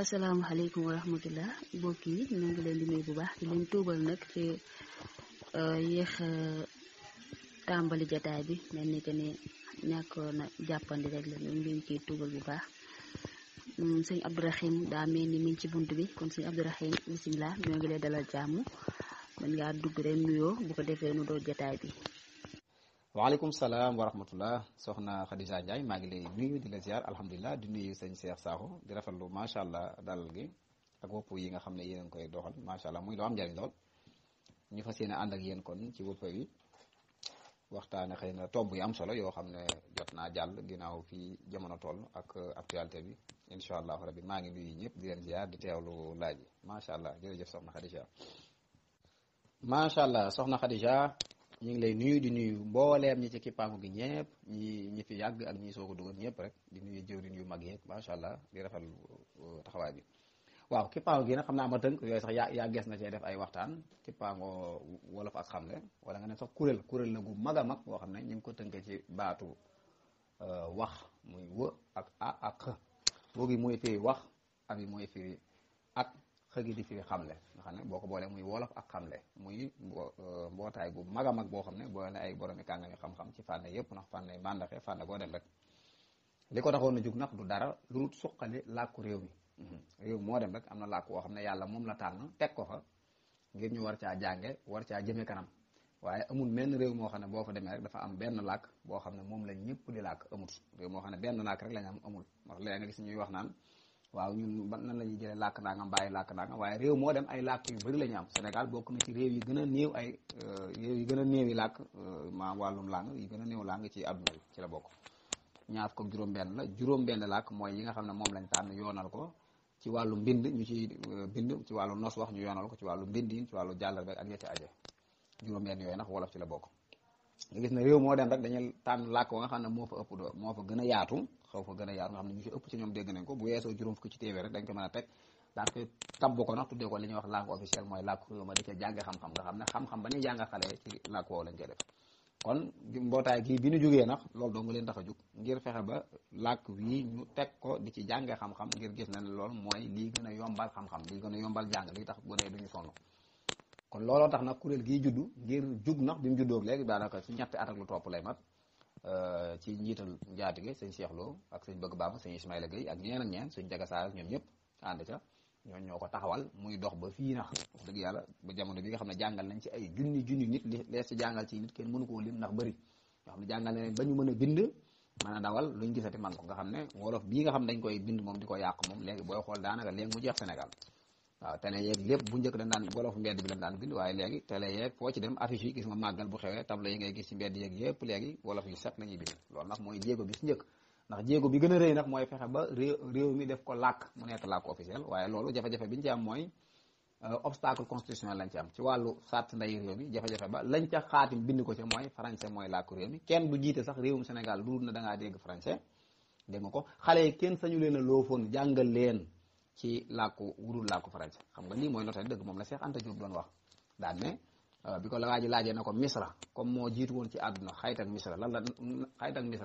asalaamaaleykum wa rahmatullah mbokk yi ñu ngi leen di nuyu bu baax di leen tuubal nag ci yéex tàmbali jataay bi mel ni que ne ñàkkoon a jàppandi rek la ñu ngi ciy tuubal bu baax sëñ Abdourahim daa mel ni mi ngi ci bunt bi kon sëñ Abdourahim bisimilah ñoo ngi lay dalal jàmm mën ngaa dugg rek nuyoo bu ko defee nu doo jataay bi. waaleykum salaam wa rahmatullah soxna Khadija Ndiaye maa ngi lay nuyu di la ziar alhamdulilah di nuyu sëñ Cheikh Sakho di rafetlu macha allah dalal gi ak wopp yi nga xam ne yéen a ngi koy doxal macha allah muy loo am njëriñ lool ñu fas yéene ànd ak yéen kon ci wopp yi waxtaane xëy na tomb yi am solo yoo xam ne jot naa jàll ginnaaw fii jamono toll ak actualité bi incha allah rabbi maa ngi nuyu ñëpp di leen ziar di teewlu laaj yi macha allah jërëjëf soxna Khadija macha allah soxna Khadija. ñu ngi lay nuyu di nuyu mbooleem ñi ci kippaangu gi ñëpp ñi fi yàgg ak ñi soog a dugal ñëpp rek di nuyu jëwriñ yu mag yeeg macha allah di rafetlu taxawaay bi waaw kippaangu gi nag xam naa ma tënk yooyu sax yaa gees na cee def ay waxtaan kippaango wolof ak xamle wala nga ne sax kuréel la gu mag a mag boo xam ne ñu ngi ko tënkee ci baatu wax muy wë ak a ak x woo gi mooy firi wax ab yi mooy firi ak xëgi di firi xamle nga xam ne boo ko boolee muy wolof ak xamle muy mbootaay gu mag a mag boo xam ne boole ay boromi kàngami xam-xam ci fànn yëpp ndax fànn màndaxe fànn goo dem rek li ko taxoon a jug nag du dara lu dul suqali làkku réew mi réew moo dem rek am na làkk woo xam ne yàlla moom la tànn teg ko fa ngir ñu war caa jànge war caa jëme kanam waaye amul menn réew moo xam ne boo fa demee rek dafa am benn làkk boo xam ne moom la ñëpp di làkk amut réew moo xam ne benn làkk rek la ñu am amul ndax léegi nga gis ñuy wax naan waaw ñun nan la ñuy jëlee làkk nangam bàyyi làkk nangam waaye réew moo dem ay làkk yu bëri la ñu am Sénégal bokk na ci réew yi gën a néew yi làkk ma wàllum làng yi gën a néew làng ci àdduna bi ci la bokk ñaar ko juróom-benn la juróom-benn làkk mooy yi nga xam ne moom lañ tànn yoonal ko ci wàllu mbind ñu ci bind ci wàllu nos wax ñu yoonal ko ci wàllu mbindin ci wàllu jàllar beeg ak ñetti aje juróom-benn yooyu nag wolof ci la bokk nga gis ne réew moo dem rek dañuy tànn làkk wa nga xam ne moo fa ëpp doo moo fa gën a yaatu xaw fa gën a yaatu nga xam ne ñu ci ëpp ci ñoom dégg nañ ko bu weesoo juróom fukki ci téeméer rek dañ ko mën a teg daan koy tabb ko nag tuddee ko li ñuy wax langue officielle mooy làkku réew ma di ca jànge xam-xam nga xam ne xam-xam ba ñuy jàng xale ci làkk woowu lañ koy def kon mbootaay gii bi ñu jógee nag loolu doo nga leen tax a jug ngir fexe ba làkk wii ñu teg ko di ci jànge xam-xam ngir gis na ne loolu mooy lii gën a yombal xam-xam lii gën a yombal jàng lii tax gone duñu sonn kon looloo tax nag kuréel gii juddu ngir jug nag bi mu juddoo léegi daanaka ci ñetti at ak lu topp lay mat ci njiital njaatige sëñ Cheikh Lo ak sëñ Bëgg Bamba sëñ Ismaïla Gueye ak ñeen ak ñeen sëñ Jaga Saar ñoom ñëpp ànd ca ñoo ko taxawal muy dox ba fii nax wax dëgg yàlla ba jamono bi nga xam ne jàngal nañ ci ay junni nit li lees ci jàngal ci nit kenn mënu koo lim ndax bëri nga xam ne jàngal nañ ba ñu mën a bind mën a dawal luñ gisati man ko nga xam ne wolof bii nga xam ne dañ koy bind moom di ko yàq moom léegi booy xool daanaka léegi mu jeex Sénégal waaw télé yeeg lépp bu njëkk dañ daan wolof mbedd bi lañ daan bind waaye léegi télé yeeg foo ci dem affiche yi gis nga màggal bu xewee tableau yi ngay gis ci mbedd yeeg yëpp léegi wolof yu set lañuy bind loolu nag mooy jéego bi ci njëkk ndax jéego bi gën a rëy nag mooy fexe ba réew mi def ko làkk mu nekk làkk officiel waaye loolu jafe-jafe bi ñu ci am mooy obstacle constitutionnel lañ ci am ci wàllu sart nday réew mi jafe-jafe ba lañ ca xaatim bind ko ci mooy français mooy làkku réew mi kenn du jiite sax réewum Sénégal lu dul na da ngaa dégg français dégg nga ko xale yi kenn sañu leen a loofoon jàngal leen ci làkku wurul làkku français xam nga lii mooy notaire dëgg moom la Cheikh Anta Diop doon wax daan ne bi ko la waa ji laajee na ko misra comme moo jiitu woon ci àdduna xayt ak misra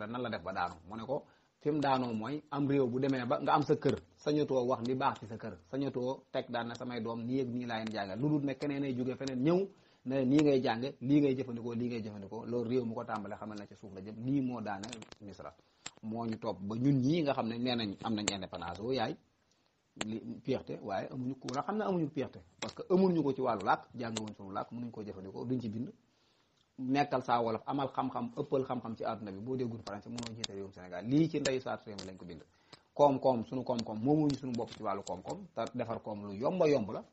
nan la def ba daanu mu ne ko fi mu daanoo mooy am réew bu demee ba nga am sa kër sañatoo wax li baax ci sa kër sañatoo teg daan na samay doom nii ak nii laa leen jàngal lu dul ne keneen ay jógee feneen ñëw ne nii ngay jànge lii ngay jëfandikoo loolu réew mu ko tàmbale xamal na ci suuf la jëm lii moo daane misra moo ñu topp ba ñun ñii nga xam ne nee nañ am nañ indépendance woo yaay li fierté waaye amuñu ko la xam ne amuñu fierté parce que amuñu ko ci wàllu làkk jàngawuñ suñu làkk mënuñ koo jëfandikoo duñ ci bind nekkal saa wolof amal xam-xam ëppal xam-xam ci àdduna bi boo déggul français mënoo jiite réewum Sénégal lii ci ndeyu saat réew mi lañ ko bind koom-koom suñu koom-koom moomuñu suñu bopp ci wàllu koom-koom te defar koom lu yomba yomb la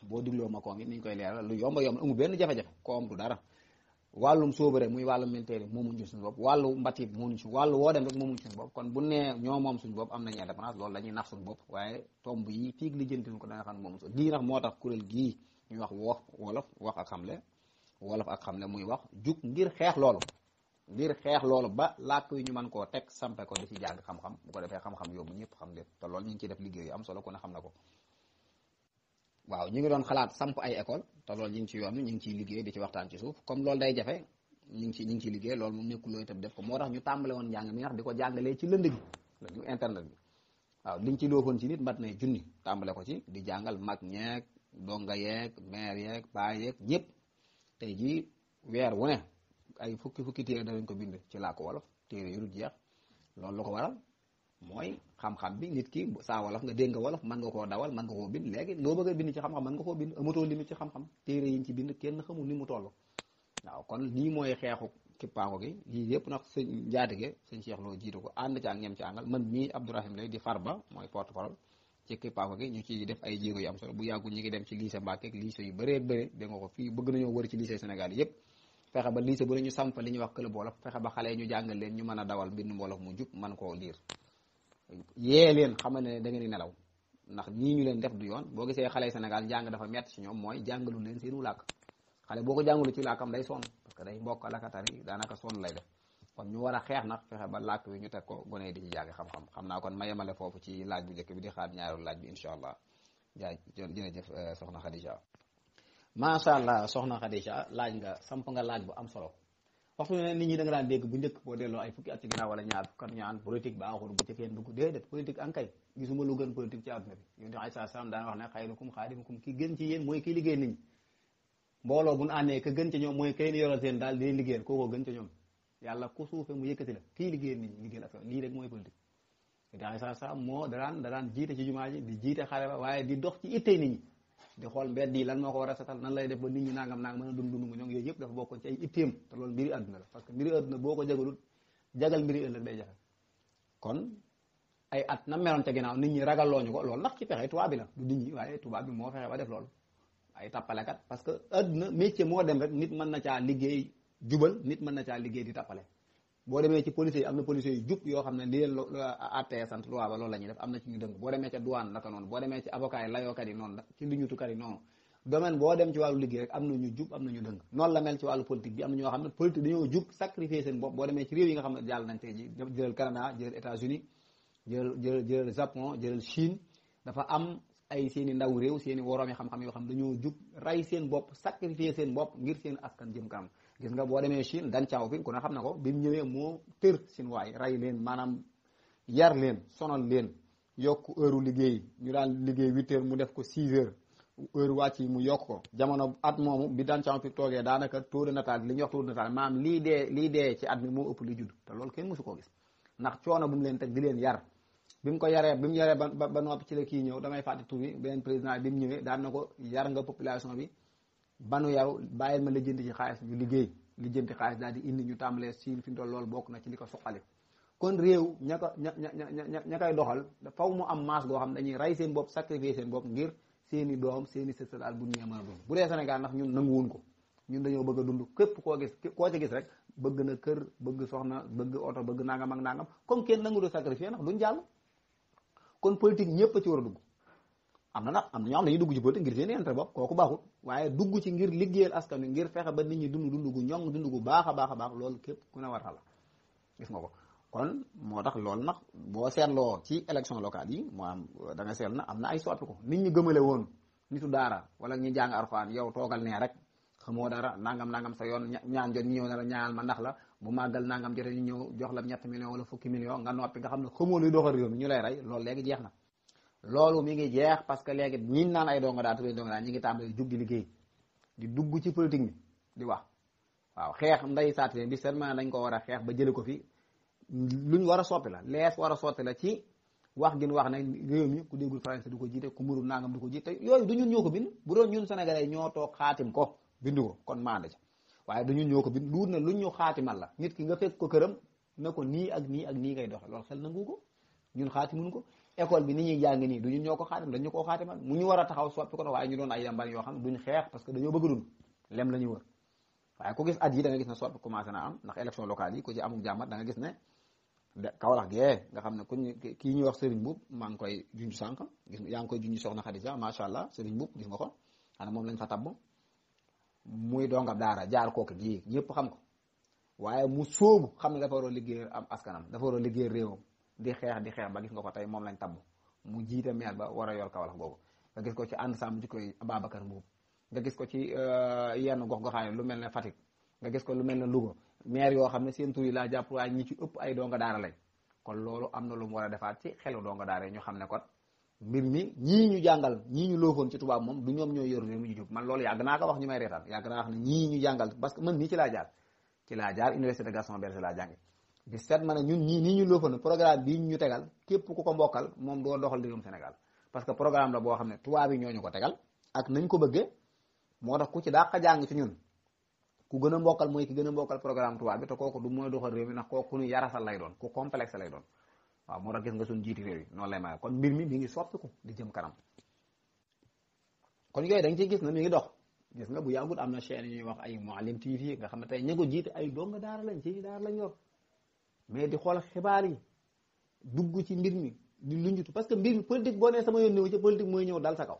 boo digloo ma koom yi niñ koy leeral lu yomba yomb la amul benn jafe-jafe koom du dara wàllum sóobare muy wàllum militaire yi moomuñ ci suñu bopp wàllu mbatib moomuñ ci wàllu woo dem rek moomuñ ci suñu bopp kon bu nee ñoo moom suñu bopp am nañu indépendance loolu dañuy nax suñu bopp waaye tomb yi fiig li jëntin ko da nga xam ne moom lii nag moo tax kuréel gii ñuy wax wolof wax ak xamle muy wax jug ngir xeex loolu ba làkk yi ñu mën koo teg sampe ko di ci jàng xam-xam bu ko defee xam-xam yóbbu ñëpp xam lépp te loolu ñu ngi ciy def liggéey yu am solo ku ne xam na ko waaw ñu ngi doon xalaat samp ay école te loolu ñu ngi ci yoon ñu ngi ciy liggéey di ci waxtaan ci suuf comme loolu day jafe ñu ngi ciy liggéey loolu moom nekkul looy itam def ko moo tax ñu tàmbale woon njàng mi ndax di ko jàngalee ci lënd gi ñu internet bi waaw liñ ci loofoon ci nit mat na junni tàmbale ko ci di jàngal mag ñeeg donga yeeg maire yeeg baay yeeg ñëpp tey jii weer wu ne ay fukki téere danañ ko bind ci làkku wolof téere yu dul jeex loolu lu ko waral mooy xam-xam bi nit ki saa wolof nga dégg nga wolof mën nga koo dawal mën nga koo bind léegi loo bëgg a bind ci xam-xam mën nga koo bind amatoo limite ci xam-xam téere yiñ ci bind kenn xamul ni mu toll waaw kon lii mooy xeexu kippaango gi lii yëpp nag sëñ njaatige sëñ Cheikh Lo jiitu ko ànd ci ak ñem ci àngal man mii Abdourahim lay di Farba mooy porte parole ci kippaango gi ñu ciy def ay jéego yu am solo bu yàggul ñu ngi dem ci lycée Mbacké ak lycée yu bëree bëri dégg nga ko fii bëgg nañoo wër ci lycée Sénégal yëpp fexe ba lycée bu ne ñu samp li ñuy wax club wolof fexe ba xale yi ñu jàngal leen ñu mën a dawal mbindum wolof mu jub mën koo liir yee leen xamal ne da ngeen di nelaw ndax ñii ñu leen def du yoon boo gisee xale Sénégal jàng dafa metti ci ñoom mooy jàngalu leen seenu làkk xale boo ko jàngalu ci làkkam day sonn parce que day mbokk lakatari daanaka sonn lay def kon ñu war a xeex nag fexe ba làkk wi ñu teg ko gone yi di ci jàng xam-xam xam naa kon ma yemale foofu ci laaj bu njëkk bi di xaar ñaareelu laaj bi incha allah jaay jërëjëf soxna Khadija macha allah soxna Khadija laaj nga samp nga laaj bu am solo waxtu ne nit ñi da nga daan dégg bu njëkk boo delloo ay fukki at ci ginnaaw wala ñaar fukki at ñaan politique baaxul bu ci kenn dugg déedéet politique ankay gisuma lu gën politique ci àdduna bi yonent Aysa salaam daan wax ne xayrukum xaadimukum ki gën ci yéen mooy kii liggéey nit ñi mbooloo bu ñu àndee ka gën ci ñoom mooy kay ni yoral seen daal di liggéeyal kookoo gën ci ñoom yàlla ku suufe mu yëkkati la kii liggéeyal nit ñi liggéeyal ak lii rek mooy politique yonent Aysa salaam moo daraan jiite ci jumaa ji di jiite xare ba waaye di dox ci ittey nit ñi di xool mbedd yi lan moo ko war a setal nan lay def ba nit ñi nangam mën a dund gu ñoom yooyu yëpp dafa bokkoon ci ay itteem te loolu mbiri àdduna la parce que mbiri àdduna boo ko jagalul jagal mbiri ëllëg day jafe kon ay at na meloon ca ginnaaw nit ñi ragallooñu ko loolu ndax ci pexe tubaab bi la du nit ñi waaye tubaab bi moo fexe ba def loolu ay tappalekat parce que àdduna métier moo dem rek nit mën na caa liggéey jubal nit mën na caa liggéey di tappale boo demee ci policiers yi am na policiers yu jub yoo xam ne li leen attee sant loi ba loolu la ñuy def am na ci ñu dëng boo demee ca douane naka noonu boo demee ci avocat yi layookat yi noonu la ci li ñutukat yi noonu domaine boo dem ci wàllu liggéey rek am na ñu jub am na ñu dëng noonu la mel ci wàllu politique bi am na ñoo xam ne politique dañoo jub sacrifier seen bopp boo demee ci réew yi nga xam ne jàll nañ tey ji jëlal Canada jëlal États-Unis jëlal Japon jëlal Chine dafa am ay seen i ndaw réew seen i woroom yi xam-xam yoo xam dañoo jub rey seen bopp sacrifier seen bopp ngir seen askan jëm kanam gis nga boo demee Chine Dan Xiaoping ku ne xam na ko bi mu ñëwee moo tër Chinois rey leen maanaam yar leen sonal leen yokk heure liggéey ñu daan liggéey 8 heures mu def ko 6 heures heure wàcc yi mu yokk ko jamono at moomu bi Dan Xiaoping toogee daanaka taux de natal li ñuy wax taux de natal maanaam lii dee ci at mi moo ëpp li judd te loolu kenn mësu koo gis ndax coono bu mu leen teg di leen yar bi mu yaree ba noppi ci la kii ñëw damay fàtte tur bi beneen président bi mu ñëwee daan na ko yar nga population bi banu yaru bàyyil ma lijjanti ci xaalis ñu liggéey lijjanti xaalis daal di indi ñu tàmbalee siin fi mu toll loolu bokk na ci li ko suqali kon réew ña koy doxal faw mu am maas goo xam dañuy rey seen bopp sacrifier seen bopp ngir seeni doom seeni sët daal bu ñu mën a dund bu dee Sénégal ndax ñun nanguwuñ ko ñun dañoo bëgg a dund képp koo ci gis rek bëgg na kër bëgg soxna bëgg oto bëgg nangam ak nangam comme kenn nangu do sacrifier ndax duñ jàll kon politique ñëpp a ci war a dugg am na ñoo xam dañuy dugg ci politique ngir seen intérêt bopp kooku baaxut waaye dugg ci ngir liggéeyal askan wi ngir fexe ba nit ñi dund gu ñoŋ dund gu baax a baax loolu képp ku ne war la gis nga ko kon moo tax loolu nag boo seetloo ci élection locale yi moo am da nga seetlu na am na ay soppi ko nit ñi gëmale woon nitu daara wala ñu jàng Alxuraan yow toogal nee rek xamoo dara nangam sa yoon ñaan jot ñu ñëw ne la ñaanal ma ndax la bu màggal nangam jotee ñu ñëw jox la 7 millions wala fukki millions nga noppi nga xam ne xamoo luy doxal réew mi ñu lay rey loolu léegi jeex na loolu mi ngi jeex parce que léegi ñi naan ay donga daa tubéy donga daa ñi ngi tàmbali jug di liggéey di dugg ci politique mi di wax waaw xeex nday saatine bi seulement dañ ko war a xeex ba jële ko fi luñ war a soppi la lees war a sotti la ci wax gin wax ne réew mi ku déggul français du ko jiite ku mënul nangam du ko jiite yooyu du ñun ñoo ko bind bu doon ñun sénégalais ñoo toog xaatim ko bindu ko kon maanda ci waaye du ñun ñoo ko bind luut na luñ ñu xaatimal la nit ki nga fekk ko këram na ko nii ak nii ak nii ngay doxe loolu xel nangu ko ñun xaatimuñ ko école bi ni ñuy jàng nii du ñun ñoo ko xaatim dañu koo xaatimal mu ñu war a taxaw soppi ko waaye ñu doon ay yamban yoo xam ne duñ xeex parce que dañoo bëgg dund lem la ñuy wër waaye ku gis at yi da nga gis ne soppi commencé na am ndax élection locale yi ku ci amul jàmmat da nga gis ne Kaolack gee nga xam ne kuñ kii ñuy wax Serigne Mboup maa ngi koy junj sànq gis yaa ngi koy junj soxna Khadija macha allah Serigne Mboup gis nga ko xanaa moom lañ fa tabb muy dongab daara jaar kooku gii ñëpp xam ko waaye mu sóobu xam ne dafa war a liggéey am askanam dafa war a liggéey réewam di xeex ba gis nga ko tey moom lañ tabb mu jiite maire ba war a yor Kaolack boobu nga gis ko ci ànd sàmm jikkoy Ababacar Mboup nga gis ko ci yenn gox-goxaan lu mel ne Fatick nga gis ko lu mel ne Louga maire yoo xam ne seen tur yi laa jàpp waaye ñi ci ëpp ay donga daara lañ kon loolu am na lu mu war a defaat ci xelu donga daara ñu xam ne kon mbir mi ñii ñu jàngal ñii ñu loofoon ci tubaab moom du ñoom ñoo yor réew mi ñu jub man loolu yàgg naa ko wax ñu may reetaan yàgg naa wax ne ñii ñu jàngal parce que man nii ci laa jaar université de Gaston Berger laa jànge di seet ma ne ñun ñii nii ñu loofoon programme bii ñu tegal képp ku ko mbokkal moom doo doxal réewum Sénégal parce que programme la boo xam ne tubaab yi ñoo ñu ko tegal ak nañ ko bëggee moo tax ku ci dàq jàng ci ñun ku gën a mbokkal mooy ki gën a mbokkal programme tubaab bi te kooku du mooy doxal réew mi ndax kooku ñu yarasal lay doon ku complexe lay doon waaw moo tax gis nga suñ jiiti réew yi noonu lay may kon mbir mi ngi soppiku di jëm kanam kon yooyu da nga ciy gis na mi ngi dox gis nga bu yàggut am na chaîne ñuy wax ay Mouhalim TV nga xam ne tey ña ko jiite ay donga daara lañ ci daara lañ yor mais di xool xibaar yi dugg ci mbir mi di lunjutu parce que mbir mi politique boo nee sama yoon néew ci politique mooy ñëw dal sa kaw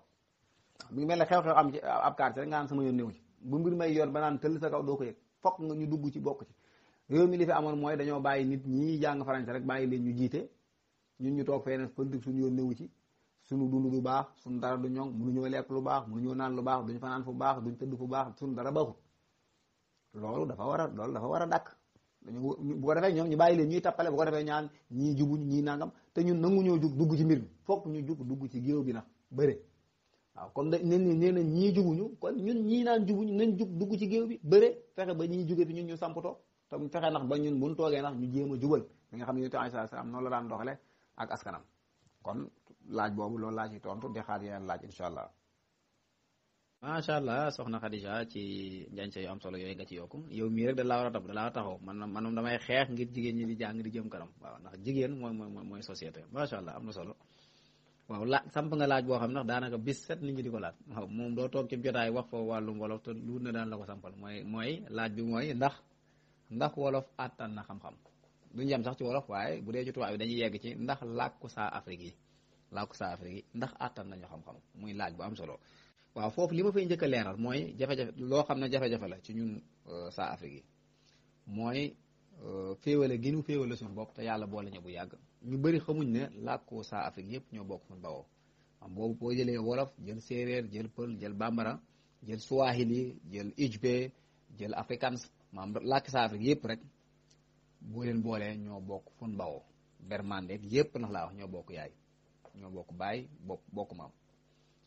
mi ngi mel ne xew-xew am ci ab quartier rek nga naan sama yoon néew ci bu mbir may yor ba naan tëll sa kaw doo ko yëg fokk nga ñu dugg ci bokk ci réew mi li fi amoon mooy dañoo bàyyi nit ñi jàng français rek bàyyi leen ñu jiite ñun ñu toog fee ne politique suñu yoon néew ci suñu dund du baax suñu dara du ñoŋ mënuñoo lekk lu baax mënuñoo naan lu baax duñ fa naan fu baax duñ tëdd fu baax suñu dara baaxut loolu dafa war a dakk dañu bu ko defee ñoom ñu bàyyi leen ñuy tappale bu ko defee ñaan ñii jubuñ ñii nangam te ñun nanguñoo jug dugg ci mbir mi fokk ñu jug dugg ci géew bi nag bëre waaw comme da nee na ñii jubuñu kon ñun ñii naan jubuñu nañ jug dugg ci géew bi bëre fexe ba ñii jóge fi ñun ñu samputoo te fexe nax ba ñun buñ toogee nax ñu jéem a jubal da nga xam ne yonent alayhi salaam noonu la daan doxale ak askanam kon laaj boobu loolu laa ci tontu di xaar yeneen laaj incha allah. macha allah soxna Khadija ci njañse yu am solo yooyu nga ci yokku yow mii rek da laa war a topp da laa taxaw man damay xeex ngir jigéen ñi di jàng di jëm kanam waaw ndax jigéen mooy société macha allah am na solo waaw samp nga laaj boo xam ne ndax daanaka bis set nit ñi di ko laaj waaw moom doo toog ci jotaay wax fa wàllum wolof te lu ne daan la ko sampal mooy laaj bi mooy ndax wolof àttan na xam-xam duñu yem sax ci wolof waaye bu dee ci tubaab bi dañuy yegg ci ndax làkku saa Afrique yi ndax àttan nañu xam-xam muy laaj bu am solo waaw foofu li ma fay njëkk a leeral mooy jafe-jafe loo xam ne jafe-jafe la ci ñun saa Afrique yi mooy féewale gi ñu féewale suñu bopp te yàlla boole ñu bu yàgg ñu bëri xamuñ ne làkku saa Afrique yëpp ñoo bokk fu ñu bawoo am boobu boo jëlee wolof jël séeréer jël pël jël bambara jël swahili jël ijbe jël afrikaans maanaam làkki saa Afrique yëpp rek boo leen boolee ñoo bokk fu ñu bawoo bermande yëpp ndax laa wax ñoo bokk yaay ñoo bokk baay bokk maam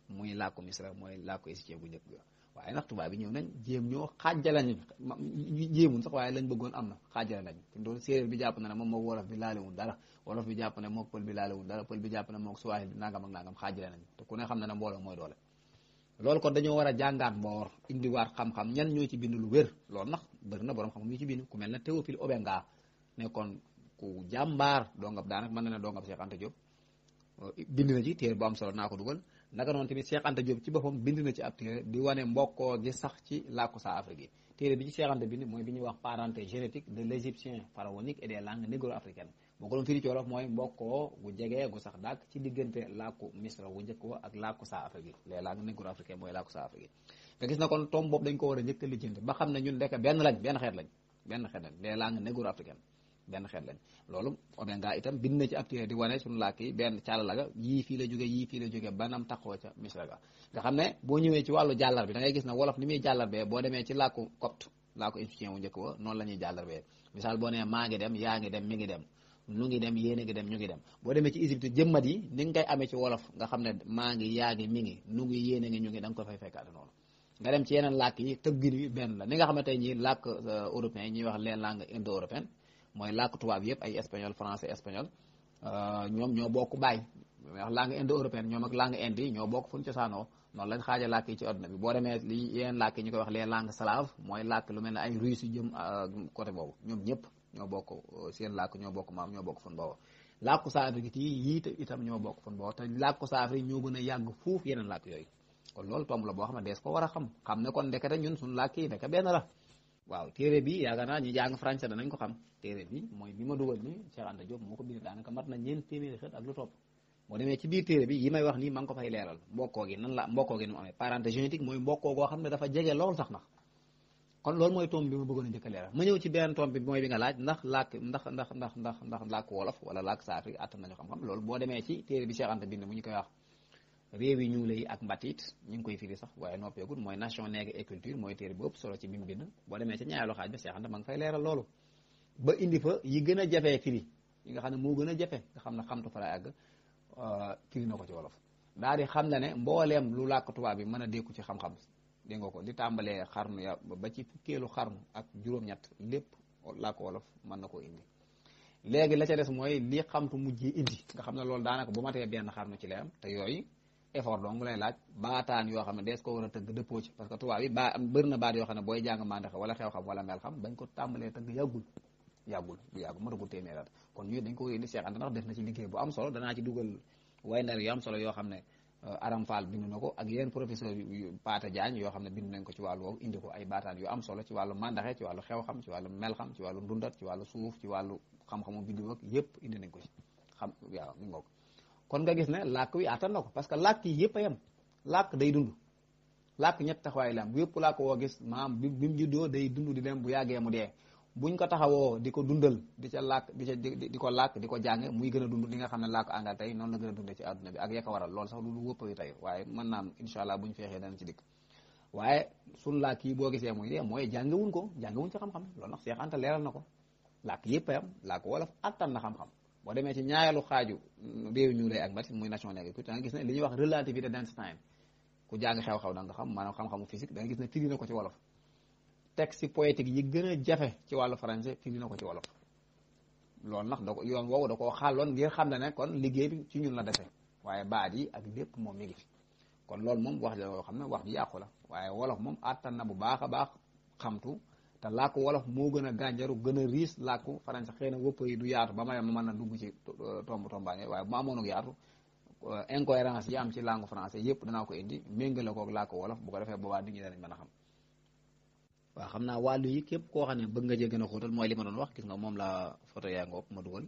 muy làkku misra mooy làkku égyptien bu njëkk ga waaye ndax tubaab bi ñëw nañ jéem ñoo xaajale nañ jéemun sax waaye lañ bëggoon am na xaajale nañ fi doon séeréer bi jàpp na ne moom moo wolof bi laalewul dara wolof bi jàpp ne moo pël bi laalewul dara pël bi jàpp ne moo suwaahil bi nangam ak nangam xaajale nañ te ku ne xam na ne mbooloo mooy doole loolu kon dañoo war a jàngaat mboor indiwaat xam-xam ñan ñoo ci bind lu wér loolu ndax bëri na borom xam-xam ñu ci bind ku mel ne Théophile Obenga nekkoon ku jàmbaar dongab daanaka mën na ne dongab Cheikh Anta Diop bind na ci téere bu am solo naa ko dugal naka noonu tamit Cheikh Anta Diop ci boppam bind na ci ab téere di wane mbokkoo gi sax ci làkku saa Afrique yi téere bi ci Cheikh Anta bind mooy bi ñuy wax parenté génétique de l'égyptien pharaonique et des langues négro-africaines boo ko doon firi ci wolof mooy mbokkoo gu jege gu sax dàkk ci diggante làkku misra wu njëkk wa ak làkku saa Afrique yi les langues négro-africaines mooy làkku saa Afrique yi nga gis na kon tomb boobu dañ ko war a njëkk a lijjanti ba xam ne ñun ndekk benn xeet lañ les langues négro-africaines benn xeet lañ loolu Obenga itam bind na ci ab téere di wane suñu làkk yi benn càllala ga yii fii la jóge banam taxoo ca misra ga nga xam ne boo ñëwee ci wàllu jàllar bi da ngay gis ne wolof ni muy jàllarbee boo demee ci làkku copte làkku égyptien wu njëkk wa noonu la ñuy jàllarbee misaal boo nee maa ngi dem yaa ngi dem mi ngi dem nu ngi dem yéen a ngi dem ñu ngi dem boo demee ci Égypte jëmmat yi ni nga koy amee ci wolof nga xam ne maa ngi yaa ngi mi ngi nu ngi yéen a ngi ñu ngi da nga ko fay fekkaate noonu nga dem ci yeneen làkk yi tëggin wi benn la ni nga xam ne tey ñii làkk européen ñuy wax les langues indo-européennes mooy làkk tubaab yëpp ay espagnol français espagnol ñoom ñoo bokk baay wax langue indo-européenne ñoom ak langue inde yi ñoo bokk fu ñu cosaanoo noonu lañ xaaja làkk yi ci àdduna bi boo demee li yeneen làkk yi ñu koy wax les langues slaves mooy làkk lu mel ne ay russe yu jëm côté boobu ñoom ñëpp ñoo bokk seen làkk ñoo bokk maam ñoo bokk fun bawoo làkku saa Afrique yi itam ñoo bokk fun bawoo te làkku saa Afrique ñoo gën a yàgg fuuf yeneen làkk yooyu kon loolu tomb la boo xam ne dees ko war a xam ne kon ndekete ñun suñu làkk yi ndeke benn la waaw téere bi yaakaar naa ñi jàng français danañ ko xam téere bi mooy bi ma dugal ni Cheikh Anta Diop moo ko bind daanaka mat na ñeent téeméeri xët ak lu topp boo demee ci biir téere bi yi may wax nii ma ngi ko fay leeral mbokkoo gi ni mu amee parenté génétique mooy mbokkoo goo xam ne dafa jege lool sax na kon loolu mooy tomb bi ma bëggoon a njëkk a leeral ma ñëw ci benn tomb bi mooy bi nga laaj ndax làkk wolof wala làkk saa Afrique attan nañu xam-xam loolu boo demee ci téere bi Cheikh Anta bind mu ñu koy wax réew yi ñuule yi ak mbatit ñu ngi koy firi sax waaye noppeegul mooy nation nègre et culture mooy téere bu ëpp solo ci bi mu bind boo demee ci ñaareelu xaaj bi Cheikh Anta ma ngi fay leeral loolu ba indi fa yi gën a jafee firi yi nga xam ne moo gën a jafe nga xam ne xamtu fa la àgg firi na ko ci wolof daal di xam ne mbooleem lu làkk tubaab bi mën a dékku ci xam-xam dégg nga ko li tàmbalee xarnu ya ba ci fukkeelu xarnu ak juróom-ñett lépp làkk wolof mën na koo indi léegi la ca des mooy li xamtu mujjee indi nga xam ne loolu daanaka bu matee benn xarnu ci lay am te yooyu effort donc lay laaj baataan yoo xam ne dees ko war a tëgg dëppoo ci parce que tubaab yi bëri na baat yoo xam ne booy jàng mandaxe wala xew xam wala mel xam bañ ko tàmbalee tëgg yàggul bu yàggu matagul téeméer at kon ñu dañ ko indi Cheikh Anta ndax def na ci liggéey bu am solo danaa ci dugal way ndar yu am solo yoo xam ne Aram Fall bind na ko ak yeneen professeur yu Paata Diagne yoo xam ne bind nañ ko ci wàllu woowu indi ko ay baataan yu am solo ci wàllu mandaxe ci wàllu xew xam ci wàllu mel xam ci wàllu ndundat ci wàllu suuf ci wàllu xam-xamu biddiw ak yëpp indi nañ ko ci xam waaw mi ngoog kon nga gis ne làkk wi attan na ko parce que làkk yi yëpp a yem làkk day dund làkk ñett taxawaay la am bu yëpp làkk woo gis maam bi mu juddoo day dund di dem bu yàggee mu dee buñ ko taxawoo di ko dundal di ca làkk di ko làkk di ko jàng muy gën a dund li nga xam ne làkk àngal tey noonu la gën a dundee ci àdduna bi ak yekka waral loolu sax lu wëpp yi tey waaye mën naam incha allah buñ feexee dana ci dikk waaye suñ làkk yi boo gisee muy dee mooy jàngewuñ ci xam-xam loolu nag Cheikh Anta leeral na ko làkk yëpp a am làkk wolof attan na xam-xam boo demee ci ñaareelu xaaju réew ñu lay ak mati muy nation nekk da nga gis ne li ñuy wax relativité d'Einstein ku jàng xew-xew da nga xam maanaam xam-xamu physique da nga gis ne firi na ko ci wolof texte poétique yi gën a jafe ci wàllu français firi na ko ci wolof loolu nag da ko yoon woowu da koo xaaloon ngir xam ne kon liggéey bi ci ñun la defee waaye baat yi ak lépp moom mi ngi fi kon loolu moom wax la yoo xam ne wax ji yàqu la waaye wolof moom attan na bu baax a baax xamtu te làkku wolof moo gën a gànjaru gën a riis làkku français xëy na wëpp yi du yaatu ba ma mën na dugg ci tombaange waaye bu ma amoon ak yaatu incohérence yi am ci langue français yëpp danaa ko indi méngale koog làkku wolof bu ko defee boobaa nit ñi danañ mën a xam waaw xam naa wàllu yi képp koo xam ne bëgg nga jee gën a xóotal mooy li ma doon wax gis nga moom la photo yaa ngoog ma dugal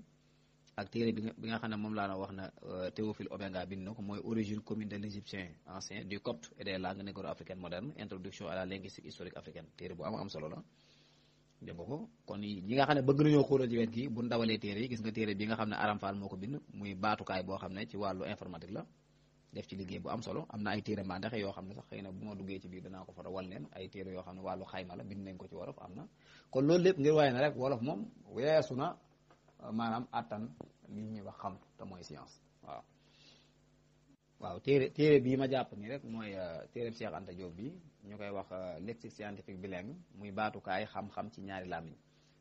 ak téere bi nga xam ne moom laa na wax na Théophile Obenga bind na ko mooy origine commune de l'égyptien ancien du copte et des langues négro-africaines modernes introduction à la linguistique historique africaine téere bu am solo la dégg nga ko kon ñi nga xam ne bëgg nañoo xóotal ci wet gi bu ndawalee téere yi gis nga téere bi nga xam ne Aram Fall moo ko bind muy baatukaay boo xam ne ci wàllu informatique la def ci liggéey bu am solo am na ay téere mandaxe yoo xam ne sax xëy na bu ma duggee ci biir danaa ko fa wal leen ay téere yoo xam ne wàllu xayma la bind nañ ko ci wolof am na kon loolu lépp ngir waaye na rek wolof moom weesu na maanaam attan li ñuy wax xam te mooy science waaw téere bii ma jàpp nii rek mooy téere Cheikh Anta Diop bi ñu koy wax lexique scientifique bilingue muy baatukaay xam-xam ci ñaari làmmiñ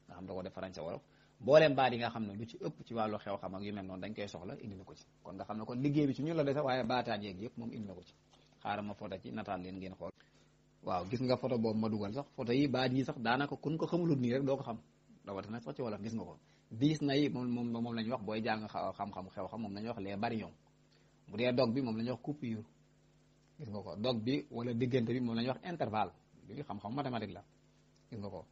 nga xam da ko def français wolof booleem baat yi nga xam ne lu ci ëpp ci wàllu xew-xam ak yu mel noonu dañ koy soxla indi na ko ci kon nga xam ne kon liggéey bi ci ñun la dese waaye baataan yeeg yëpp moom indi na ko ci xaaral ma photo ci nataal leen ngeen xool waaw gis nga photo boobu ma dugal sax photo yi baat yi sax daanaka kun ko xamulut nii rek doo ko xam rawatina sax ci wolof gis nga ko diis na yi moom la ñuy wax booy jàng xam-xam xew-xam moom la ñuy wax les baryons bu dee dog bi moom la ñuy wax coupure gis nga ko dog bi wala diggante bi moom la ñuy wax intervalle bi xam-xam mathématique la gis nga ko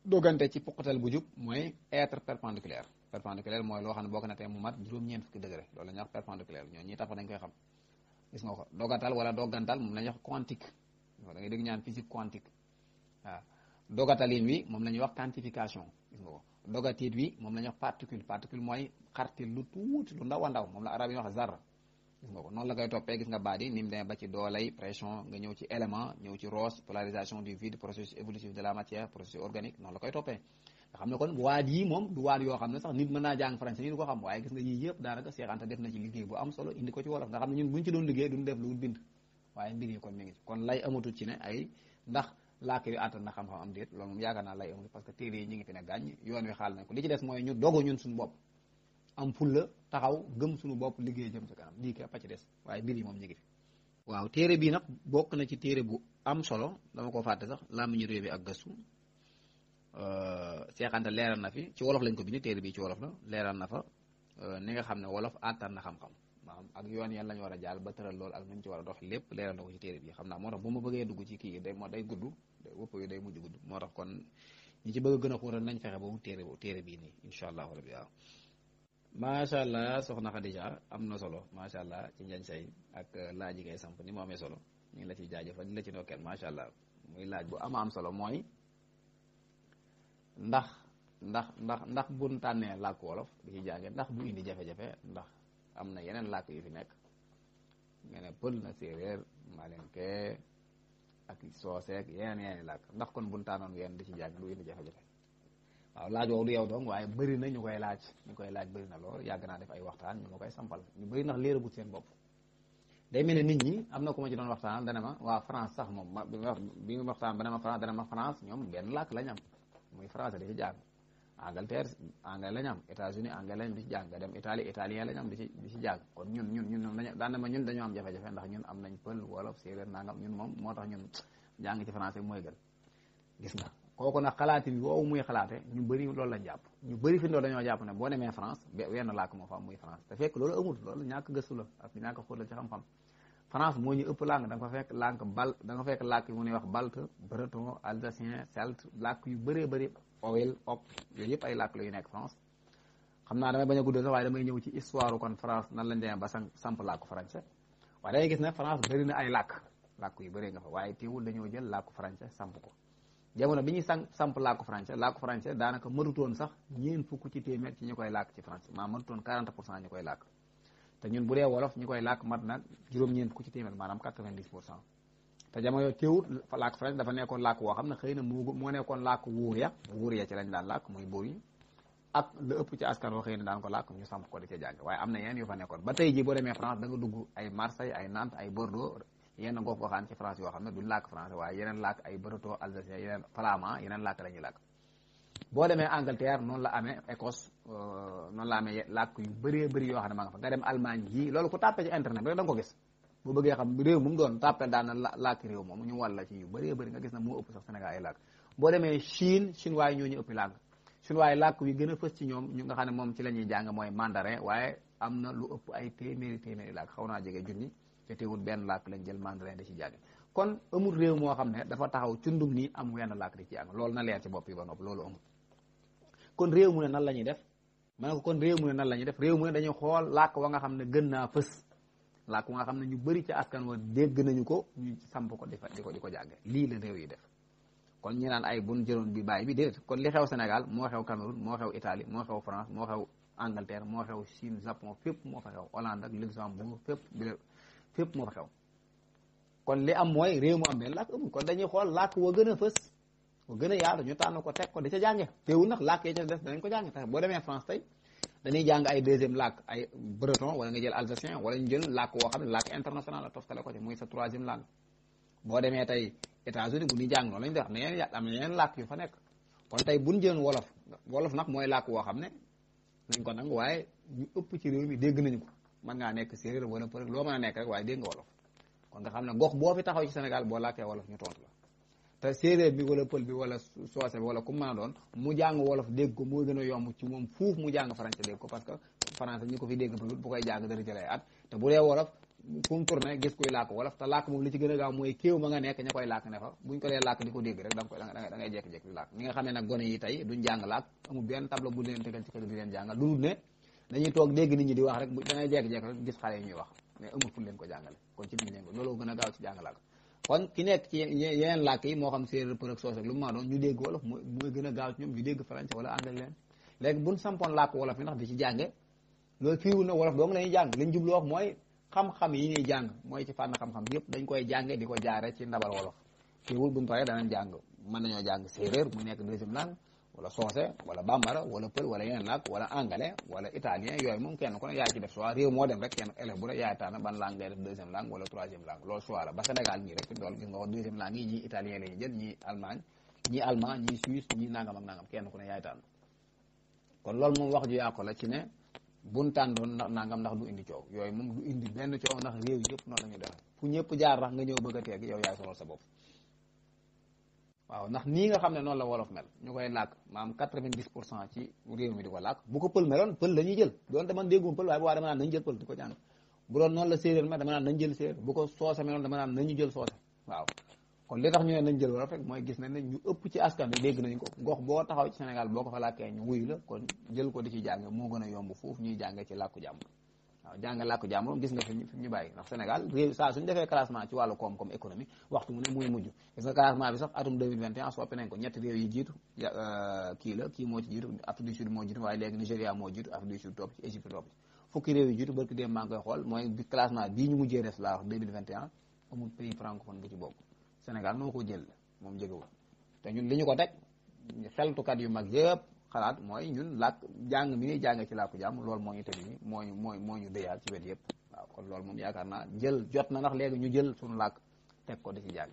dogante ci puqatal bu jub mooy être perpendiculaire mooy loo xam ne boo ko natee mu mat juróom-ñeent fukki degré loolu la ñuy wax perpendiculaire ñoo ñi tafa dañ koy xam gis nga ko dogatal wala dogantal moom la ñuy wax quantique da ngay dégg ñaan physique quantique waaw dogatalin wi moom la ñuy wax quantification gis nga ko dogatit wi moom la ñuy wax particule mooy xartil lu tuuti lu ndaw a ndaw moom la arab yi wax zarra gis nga ko noonu la koy toppee gis nga baat yi ni mu demee ba ci doolay pression nga ñëw ci élément ñëw ci rose polarisation du vide processus évolutif de la matière processus organique noonu la koy toppee nga xam ne kon waat yi moom du waat yoo xam ne sax nit mën naa jàng français ni du ko xam waaye gis nga yii yëpp daanaka Cheikh Anta def na ci liggéey bu am solo indi ko ci wolof nga xam ne ñun buñ ci doon liggéey duñ def lu bind waaye mbir yi kon mi ngi ci kon lay amatul ci ne ay ndax làkk yu àttan na xam-xam am déet loolu moom yaakaar naa lay amatul parce que téere yi ñu ngi fi ne gàññ yoon wi xaal nañ ko li ci des mooy ñu dogu ñun suñu bopp am fulla taxaw gëm suñu bopp liggéey jëm ci kanam lii képp a ci des waaye mbir yi moom ñu ngi fi waaw téere bii nag bokk na ci téere bu am solo dama ko fàtte sax làmmiñu réew bi ak gëstu Cheikh Anta leeral na fi ci wolof lañ ko bind téere bii ci wolof la leeral na fa ni nga xam ne wolof àttan na xam-xam maanaam ak yoon yan lañu war a jàll ba tëral loolu ak nuñ ci war a dox lépp leeral na ko ci téere bi xam naa moo tax bu ma bëggee dugg ci kii day gudd wëpp yi day mujj gudd moo tax kon ñi ci bëgg a gën a xóotal nañ fexe ba mu téere bii nii incha allahu rabbi waaw macha allah soxna Khadija am na solo macha allah ci njañ say ak laaj yi ngay samp ni mu amee solo ñu ngi la ciy jaajëfal di la ci ndokkeel macha allah muy laaj bu am solo mooy ndax buñ tànnee làkk wolof di ci jànge ndax du indi jafe-jafe ndax am na yeneen làkk yu fi nekk nga ne pël na séeréer malinke ak sooseek yeneen làkk ndax kon buñ tànnoon yenn di ci jàng du indi jafe-jafe waaw laaj woowu du yow dong waaye bëri na ñu koy laaj bëri na lool yàgg naa def ay waxtaan ñu ma koy sampal ñu bëri ndax léeragut seen bopp day mel ne nit ñi am na ku ma ci doon waxtaan dana ma waa France sax moom bi nga waxtaan ba ne ma France dana ma France ñoom benn làkk lañ am muy français di ci jàng Angleterre anglais lañ am États-Unis anglais lañ di ci jàng nga dem Italie italien lañ am di ci jàng kon ñun daan na ma ñun dañoo am jafe-jafe ndax ñun am nañ pël wolof séeréer nangam ñun moom moo tax ñun jàng ci français mooy gën gis nga kooku nag xalaati bi woowu muy xalaate ñu bëri loolu lañ jàpp ñu bëri fi dañoo jàpp ne boo demee France wenn làkk moo fa am muy France te fekk loolu amul loolu ñàkk gëstu la ak ñàkk xóot la ci xam-xam France moo ñu ëpp langue da nga fa fekk làkk mu ñuy wax balte breton alsacien celte làkk yu bëree bëri owel ok yooyu yëpp ay làkk la yu nekk France xam naa damay bañ a guddal sax waaye damay ñëw ci histoire kon France nan lañ demee ba samp làkku français waaye dangay gis ne France bëri na ay làkk yu bëree nga fa waaye teewul dañoo jël làkku français samp ko jamono bi ñuy samp làkku français daanaka mënutoon sax ñeen fukk ci téeméer ci ñu koy làkk ci français maa mënutoon 40% ñu koy làkk te ñun bu dee wolof ñu koy làkk mat nag juróom-ñeent fukk ci téeméer maanaam 90% te jamono yoo teewut làkk français dafa nekkoon làkk woo xam ne xëy na moo nekkoon làkk wuur ya ci lañ daan làkk muy buur yi ak la ëpp ci askan woo xëy na daan ko làkk ñu samp ko di ca jàng waaye am na yeneen yu fa nekkoon ba tey ji boo demee France da nga dugg ay Marseille ay Nantes ay Bordeaux yenn gox goxaan ci France yoo xam ne duñ làkk français waaye yeneen làkk ay breton alsacien yeneen flamand yeneen làkk la ñuy làkk boo demee Angleterre noonu la amee Écosse noonu la amee làkk yu bëree bëri yoo xam ne maa nga fa nga dem Allemagne yi loolu ku tàppe ci internet rek da nga ko gis boo bëggee xam réew mu doon tàppe daan na làkk réew moom ñu wàll la ci yu bëree bëri nga gis na moo ëpp sax Sénégal ay làkk boo demee Chine waaye ñoo ñu ëppi làkk Chine waaye làkk yu gën a fës ci ñoom ñu nga xam ne moom ci la ñuy jàng mooy mandarin waaye am na lu ëpp ay téeméeri làkk xaw naa jege junni te teewul benn làkk lañ jël mandarin di ci jàng kon amul réew moo xam ne dafa taxaw cundum nii am wenn làkk di ci jàng loolu na leer ci bopp yi ba nopp loolu amul kon réew mu ne nan la ñuy def ma ne ko kon réew mu ne nan la ñuy def réew mu ne dañuy xool làkk wa nga xam ne gën naa fës làkk wa nga xam ne ñu bëri ci askan wa dégg nañu ko ñu samp ko di ko jànge lii la réew yi def kon ñi naan ay bun jëloon bi bàyyi bi déedéet kon li xew Sénégal moo xew Cameroun moo xew Italie moo xew France moo xew Angleterre moo xew Chine Japon fépp moo fa xew Hollande ak Luxembourg fépp moo fa xew kon li am mooy réew mu am benn làkk amul kon dañuy xool làkk wa gën a fës wa gën a yaatu ñu tànn ko teg ko di ca jànge teewul nag làkk yi ca des danañ ko jànge tax boo demee France tey dañuy jàng ay deuxième làkk ay breton wala nga jël alsacien wala ñu jël làkk woo xam ne làkk international la toftale ko ci muy sa troisième langue boo demee tey États-Unis bu ñuy jàng noonu lañu def am na yeneen làkk yu fa nekk kon tey buñ jëloon wolof nag mooy làkk woo xam ne nañ ko nangu waaye ñu ëpp ci réew mi dégg nañu ko mën ngaa nekk séeréer wala pël loo mën a nekk rek waaye dégg nga wolof kon nga xam ne gox boo fi taxaw ci Sénégal boo làkkee wolof ñu tontu la te séeréer bi wala pël bi wala soose bi wala ku mën a doon mu jàng wolof dégg ko moo gën a yomb ci moom fuuf mu jàng français dégg ko parce que français ñi ko fi dégg bëgg bu koy jàng dara jëlee at te bu dee wolof fu mu tourné gis kuy làkk wolof te làkk moom li ci gën a gaaw mooy kéew ma nga nekk ña koy làkk ne fa buñ ko dee làkk di ko dégg rek da ngay jekki-jekki di làkk ni nga xam ne nag gone yi tey duñ jàng làkk amul benn tableau bu leen tegal ci kër di leen jàngal lu dul ne dañuy toog dégg nit ñi di wax rek da ngay jekki-jekki rek gis xale yi ñuy wax mais amul fu leen ko jàngale kon ci nit ñi loolu gën a gaaw ci jàng làkk kon ki nekk ci yeneen làkk yi moo xam séeréer pël ak soose lu mu maa doon ñu dégg wolof mooy gën a gaaw ci ñoom ñu dégg français wala anglais leen léegi buñ sampoon làkk wolof yi ndax di ci jànge loolu fiiwul na wolof dong lañuy jàng liñ jublu wax mooy xam-xam yi ñuy jàng mooy ci fànn xam-xam yëpp dañ koy jànge di ko jaare ci ndabal wolof fiiwul buñ paree danañ jàng mën nañoo jàng séeréer mu nekk deuxième langue wala soose wala bambara wala pël wala yeneen làkk wala anglais wala italien yooyu moom kenn ku ne yaay ci def choix réew moo dem rek kenn élève bu ne yaay tànn ban langue ngay def deuxième langue wala troisième langue loolu choix la ba Sénégal ñii rek fi dool gis nga ko deuxième langue yi ñii italien la ñuy jël ñii Allemagne ñii allemand ñii Suisse ñii nangam ak nangam kenn ku ne yaay tànn kon loolu moom wax ju yàqu la ci ne buñ tànn doon ndax nangam ndax du indi coow yooyu moom du indi benn coow ndax réew yëpp noonu la ñuy def fu ñëpp jaar rax nga ñëw bëgg a teeg yow yaay sonal sa bopp waaw ndax nii nga xam ne noonu la wolof mel ñu koy làkk maam 90% ci réew mi di ko làkk bu ko pël meloon pël la ñuy jël doon dama déggum pël waaye bu waa dama naan nañ jël pël di ko jàng bu doon noonu la séeréer ma dama naan nañ jël séeréer bu ko soose meloon dama naan nañu jël soose waaw kon li tax ñu ne nañ jël wolof rek mooy gis nañ ne ñu ëpp ci askan bi dégg nañ ko gox boo taxaw ci Sénégal boo ko fa làkkee ñu wuyu la kon jël ko di ci jàng moo gën a yomb foofu ñuy jànge ci làkku jàmbur waaw jàng làkku jàmbur gis nga fi ñu bàyyi ndax Sénégal réew saa suñu defee classement ci wàllu koom-koom économie waxtu mu ne muy mujj gis nga classement bi sax atum 2021 soppi nañ ko ñetti réew yi jiitu kii moo ci jiitu Afrique du Sud moo jiitu waaye léegi Nigéria moo jiitu Afrique du Sud topp ci Égypte topp ci fukki réew yi jiitu barki dem maa ngi koy xool mooy bi classement bii ñu mujjee def laa wax 2021 amul pays francophone bu ci bokk Sénégal noo ko jël moom jegewul te ñun li ñu ko teg xeltukat yu mag yëpp xalaat mooy ñun làkk jàng mi ñuy jàng ci làkku jàmm loolu moo ñu tamit moo ñu dëyaal ci wet yëpp waaw kon loolu moom yaakaar naa jël jot na ndax léegi ñu jël suñu làkk teg ko di ci jàng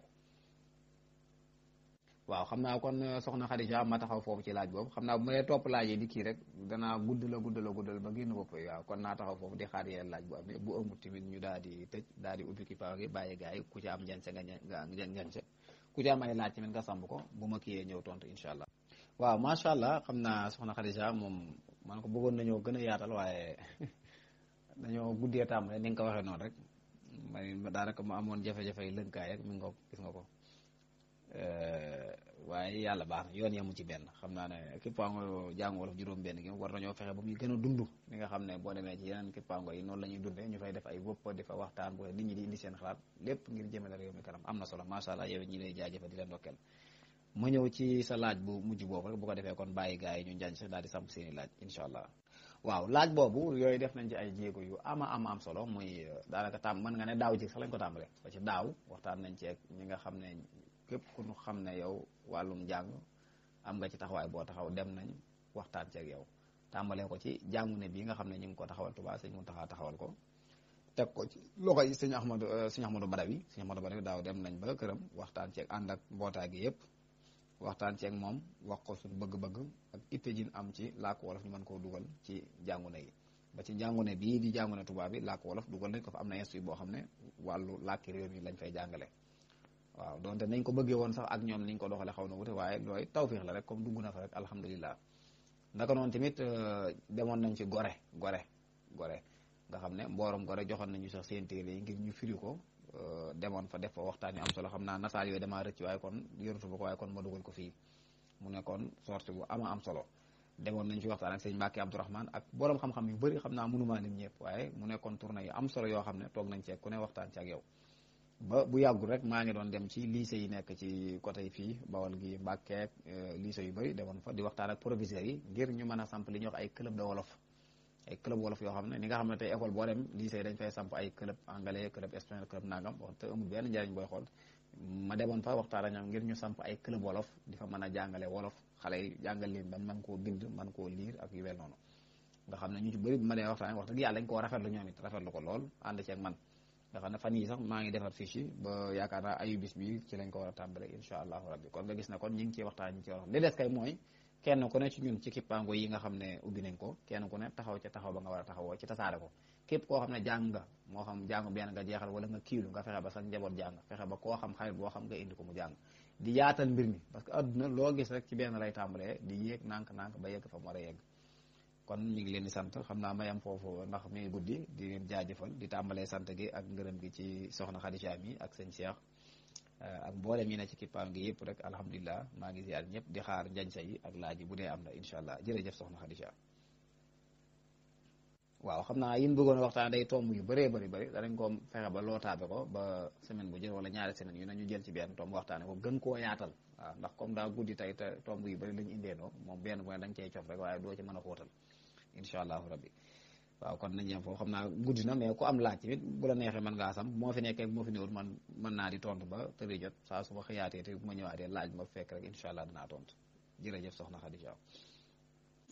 waaw xam naa kon soxna Khadija ma taxaw foofu ci laaj boobu xam naa bu ma dee topp laaj yi di kii rek danaa guddal ba génn bopp waaw kon naa taxaw foofu di xaar yeneen laaj bu amee bu amul tamit ñu daal di tëj daal di ubbi kipaaw gi bàyyi gars yi ku ci am njanse nga njanse ku ci am ay laaj tamit nga samb ko bu ma kiyee ñëw tontu incha allah waaw macha allah xam naa soxna Khadija moom man ko bëggoon nañoo gën a yaatal waaye dañoo guddee tàmbale ni nga ko waxee noonu rek man daanaka ma amoon jafe-jafe yi lënkaay rek mi nga ko gis nga ko waaye yàlla baax na yoon yemu ci benn xam naa ne kippaango jàng wolof juróom-benn gi war nañoo fexe ba muy gën a dund li nga xam ne boo demee ci yeneen kippaango yi noonu la ñuy dundee ñu fay def ay wëpp di fa waxtaan bu nit ñi di indi seen xalaat lépp ngir jëmale réew mi kanam am na solo macha allah yow ñi lay jaajëfal di leen ndokkeel ma ñëw ci sa laaj bu mujj boobu rek bu ko defee kon bàyyi gars yi ñu njañ sax daal di samp seeni laaj incha allah waaw laaj boobu yooyu def nañ ci ay jéego yu am solo muy daanaka mën nga ne daaw ji sax lañ ko tàmbalee ba ci daaw waxtaan nañ ci ak ñi nga xam ne képp ku ñu xam ne yow wàllum njàng am nga ci taxawaay boo taxaw dem nañ waxtaan ci ak yow tàmbalee ko ci jàngu ne bii nga xam ne ñu ngi ko taxawal Tuubaa sëñ Muntaxa taxawal ko teg ko ci loxo yi sëñ Ahmadou Badawi daaw dem nañ ba këram waxtaan ci ak ànd ak mbootaay gi yëpp waxtaan ci ak moom wax ko suñu bëgg-bëgg ak itte jin am ci làkk wolof ñu mën koo dugal ci jàngune yi ba ci jàngune bii di jàngune Tuubaa bi làkk wolof dugal nañ ko fa am na institut boo xam ne wàllu làkki réew mi lañ fay jàngale waaw donte nañ ko bëggee woon sax ak ñoom niñ ko doxale xaw na wute waaye looy tawfiix la rek comme dugg na fa rek alhamdulilah naka noonu tamit demoon nañ ci gore nga xam ne mboorom gore joxoon nañu sax seen téere yi ngir ñu firi ko demoon fa def fa waxtaan yu am solo xam naa nataal yooyu damaa rëcc waaye kon yorutu ba ko waaye kon ma dugal ko fii mu nekkoon sorte bu am solo demoon nañ ci waxtaan ak sëñ Mbàkke Abdourahmane ak borom xam-xam yu bëri xam naa mënumaa lim ñëpp waaye mu nekkoon tournée yu am solo yoo xam ne toog nañ ci ku ne waxtaan ci ak yow ba bu yàggul rek maa ngi doon dem ci lycée yi nekk ci côté fii Bawol gi Mbàkke lycée yu bëri demoon fa di waxtaan ak proviseurs yi ngir ñu mën a samp li ñuy wax ay club de wolof ay club wolof yoo xam ne ni nga xam ne tey école boo dem lycée yi dañ fay samp ay club anglais club espagnol club nangam wax te amul benn njariñ booy xool ma demoon fa waxtaan ak ñoom ngir ñu samp ay club wolof di fa mën a jàngale wolof xale yi jàngal leen ban man koo bind man koo liir ak yu mel noonu nga xam ne ñu ci bëri bi ma dee waxtaan wax dëgg yàlla dañ koo rafetlu ñoom it rafetlu ko lool ànd ci ak man nga xam ne fan yii sax maa ngi defar fiche yi ba yaakaar naa ayu bis bi ci lañ ko war a tàmbale incha allahu rabbi kon nga gis ne kon ñi ngi ciy waxtaan ñi ngi ci wax li des kay mooy kenn ku ne ci ñun ci kippaango yi nga xam ne ubbi nañ ko kenn ku ne taxaw ca taxaw ba nga war a taxawoo ci tasaare ko képp koo xam ne jàng nga moo xam jàng benn nga jeexal wala nga kiilu nga fexe ba sax njaboot jàng fexe ba koo xam xarit boo xam nga indi ko mu jàng di yaatal mbir mi parce que adduna loo gis rek ci benn lay tàmbalee di yéeg nànk-nànk ba yegg fa mu war a yegg kon ñu ngi leen di sant xam naa mayam foofu ndax mi ngi guddi di leen jaajëfal di tàmbalee sant gi ak ngërëm gi ci soxna Khadija mi ak sëñ Cheikh ak mboolem ñi ne ci kippaan gi yëpp rek alhamdulilah maa ngi ziar ñëpp di xaar njañsa yi ak laaj yi bu dee am na incha allah jërëjëf soxna Khadija waaw xam naa yin bëggoon waxtaan day tomb yu bëree bëri danañ ko fexe ba lootaabe ko ba semaine bu jël wala ñaari semaine yu ne ñu jël ci benn tomb waxtaane ko gën koo yaatal waaw ndax comme daa guddi tey te tomb yu bëri lañu indeenoo moom benn bu ne dañ cey cof rek waaye doo ci mën a xóotal incha allahu rabbi waaw kon nañ yem foofu xam naa guddi na mais ku am laaj tamit bu la neexee mën ngaa sam moo fi nekkee moo fi néewul man mën naa di tontu ba tëri jot saa su ma xëyaatee te bu ma ñëwaatee laaj ma fekk rek incha allah dinaa tontu jërëjëf soxna Khadija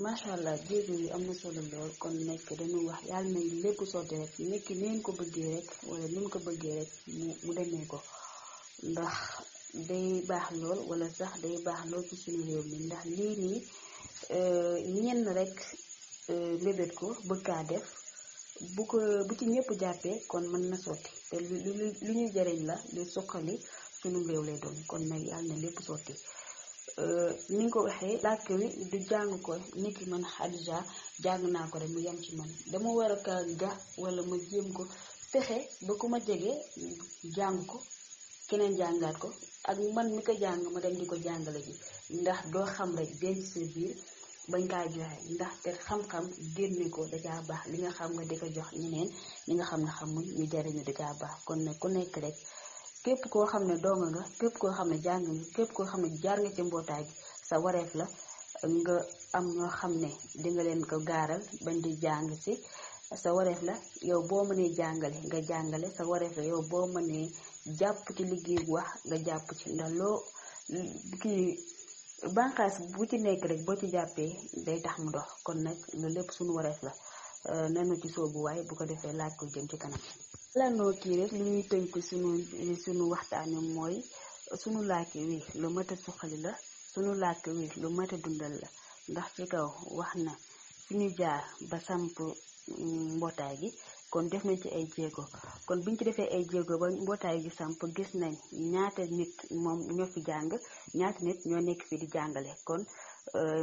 macha allah jéego yi am na solo lool kon nekk dañu wax yàlla nañ lépp sotti rek nekk neen ko bëggee rek wala ni mu ko bëggee rek mu demee ko ndax day baax lool wala sax day baax lool ci suñu réew mi ndax lii nii ñenn rek mébét ko bëgg kaa def bu ci ñëpp jàppee kon mën na sotti te lu ñuy jariñ la lu suqali suñu réew lay doon kon nag yàlla na lépp sotti ni nga ko waxee làkk wi du jàng ko nit ki man Khadija jàng naa ko rek mu yem ci man dama war a ka ga wala ma jéem ko fexe ba ku ma jege jàng ko keneen jàngaat ko ak man mi ko jàng ma dem di ko jàngale ji ndax doo xam rek denc sa biir bañ kaa joxe ndax te xam-xam génne ko dajaa baax li nga xam nga di ko jox ñeneen ñi nga xam ne xamuñ ñu jariñu dajaa baax kon nag ku nekk rek képp koo xam ne donga nga képp koo xam ne jàng nga képp koo xam ne jaar nga ci mbootaay gi sa wareef la nga am ñoo xam ne di nga leen ko gaaral bañ di jàng si sa wareef la yow boo mënee jàngale nga jàngale sa wareef la yow boo mënee jàpp ci liggéey bu wax nga jàpp ci ndax loo kii bànqaas bu ci nekk rek boo ci jàppee day tax mu dox kon nag loolu lépp suñu wareef la nanu ci soobuwaay bu ko defee laaj ko jëm ci kanam. lanoo kii rek li ñuy tënk suñu waxtaan mooy suñu làkk wi lu mat a suqali la suñu làkk wi lu mat a dundal la ndax ci kaw wax na fi ñu jaar ba samp mbootaay gi kon def nañ ci ay jéego kon biñ ci defee ay jéego ba mbootaay gi samp gis nañ ñaata nit moom ñoo fi jàng ñaata nit ñoo nekk fi di jàngale kon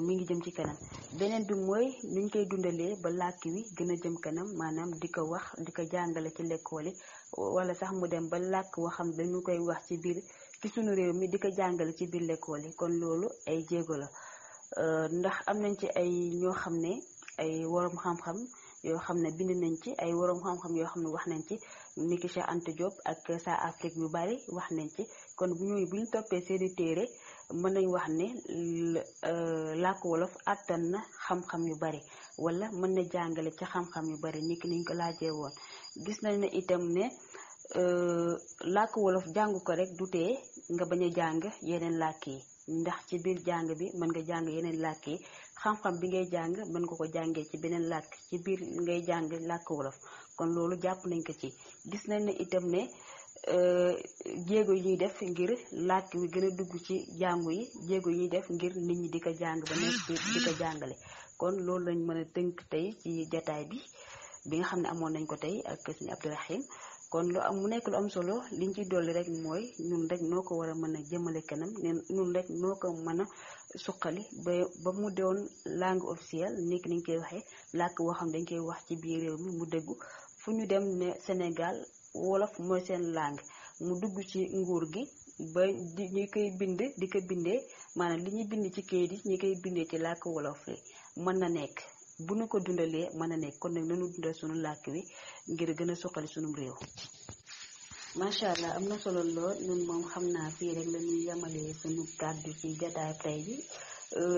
mi ngi jëm ci kanam. beneen bi mooy nuñ koy dundalee ba làkk wi gën a jëm kanam maanaam di ko wax di ko jàngale ci l'école yi wala sax mu dem ba làkk woo xam dañu koy wax ci biir ci sunu réew mi di ko jàngale ci biir l'école yi kon loolu ay jéego la ndax am nañ ci ay ñoo xam ne ay worom xam-xam yoo xam ne bind nañ ci ay worom xam-xam yoo xam ne wax nañ ci niki Cheikh Anta Diop ak sa Afrique yu bari wax nañ ci kon bu ñu toppee seeni téere mën nañ wax ne làkk wolof àttan na xam-xam yu bari wala mën na jàngale ci xam-xam yu bari niki niñ ko laajee woon. gis nañ ne itam ne làkk wolof jàng ko rek du tee nga bañ a jàng yeneen làkk yi ndax ci biir jàng bi mën nga jàng yeneen làkk yi xam-xam bi ngay jàng mën nga ko jàngee ci beneen làkk ci biir ngay jàng làkk wolof kon loolu jàpp nañ ko ci. gis nañ ne itam ne jéego yi ñuy def ngir làkk wi gën a dugg ci jàngu yi jéego yi ñuy def ngir nit ñi di ko jàng ba nekk di ko jàngale kon loolu lañ mën a tënk tey ci jataay bi nga xam ne amoon nañ ko tey ak Sëñ Abdourahim kon lu am mu nekk lu am solo liñ ci dolli rek mooy ñun rek noo ko war a mën a jëmale kanam ñun rek noo ko mën a suqali ba mu doon langue officielle nekk niñ koy waxee làkk woo xam dañ koy wax ci biir réew mi mu dëggu fu ñu dem ne Sénégal wolof mooy seen langue mu dugg ci nguur gi ba ñi koy bind di ko bindee maanaam li ñuy bind ci kayit yi ñi koy bindee ci làkk wolof yi mën na nekk bu nu ko dundalee mën na nekk kon nag nanu dundal suñu làkk wi ngir gën a suqali sunum réew. macha allah am na solo lool ñun moom xam naa fii rek la ñuy yemalee suñu kàddu ci jotaay tey bi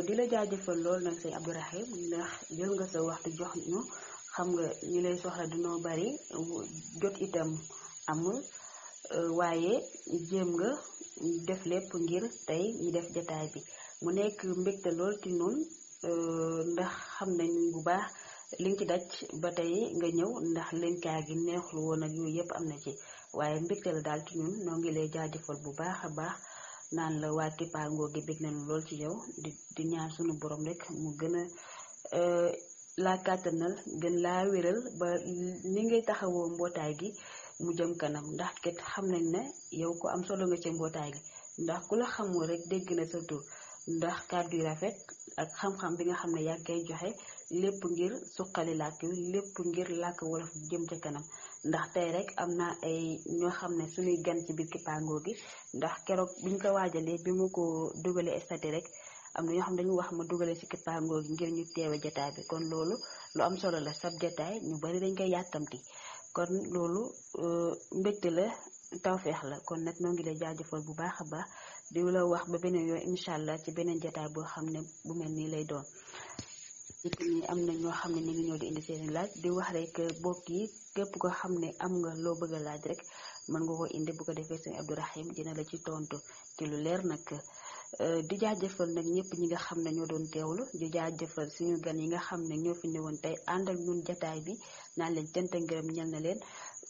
di la jaajëfal lool nag Sëñ Abdourahim ndax jël nga sa waxtu jox ñu xam nga ñu lay soxla dinoo bari jot itam amul waaye jéem nga def lépp ngir tey ñu def jotaay bi mu nekk mbégte lool ci ñun ndax xam nañ bu baax liñ ci daj ba tey nga ñëw ndax linkaa gi neexul woon ak yooyu yëpp am na ci waaye mbégte la daal ci ñun noo ngi lay jaajëfal bu baax a baax naan la waa Kippaangoo gi bég nañu lool ci yow di ñaan sunu borom rek mu gën a laa kàttanal gën laa wéral ba ni ngay taxawoo mbootaay gi mu jëm kanam ndax kat xam nañ ne yow ko am solo nga ci mbootaay gi ndax ku la xamul rek dégg na sa tur ndax kàddu yu rafet ak xam-xam bi nga xam ne yaa ngi koy joxe lépp ngir suqali làkk wi lépp ngir làkk wolof jëm ca kanam ndax tey rek am na ay ñoo xam ne suñuy gan ci biir Kippaangoo gi ndax keroog biñ ko waajalee bi mu ko dugalee statut rek am na ñoo xam ne dañu wax ma dugalee ci Kippaangoo gi ngir ñu teewe jataay bi kon loolu lu am solo la sab jataay ñu bari dañ koy yàkkamti kon loolu mbégte la tawfeex la kon nag noo ngi lay jaajëfal bu baax a baax di la wax ba beneen yooyu incha allah ci beneen jataay boo xam ne bu mel nii lay doon. it ni am na ñoo xam ne ni ngi ñëw di indi seeni laaj di wax rek bokk yi képp ko xam ne am nga loo bëgg a laaj rek mën nga ko indi bu ko defee Sëñ Abdourahim dina la ci tontu ci lu leer nag. di jaajëfal nag ñëpp ñi nga xam ne ñoo doon teewlu di jaajëfal suñu gan yi nga xam ne ñoo fi newoon tey àndal ñun jataay bi naan leen cant ak ngërëm ñel na leen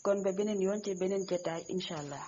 kon ba beneen yoon ci beneen jataay incha allah.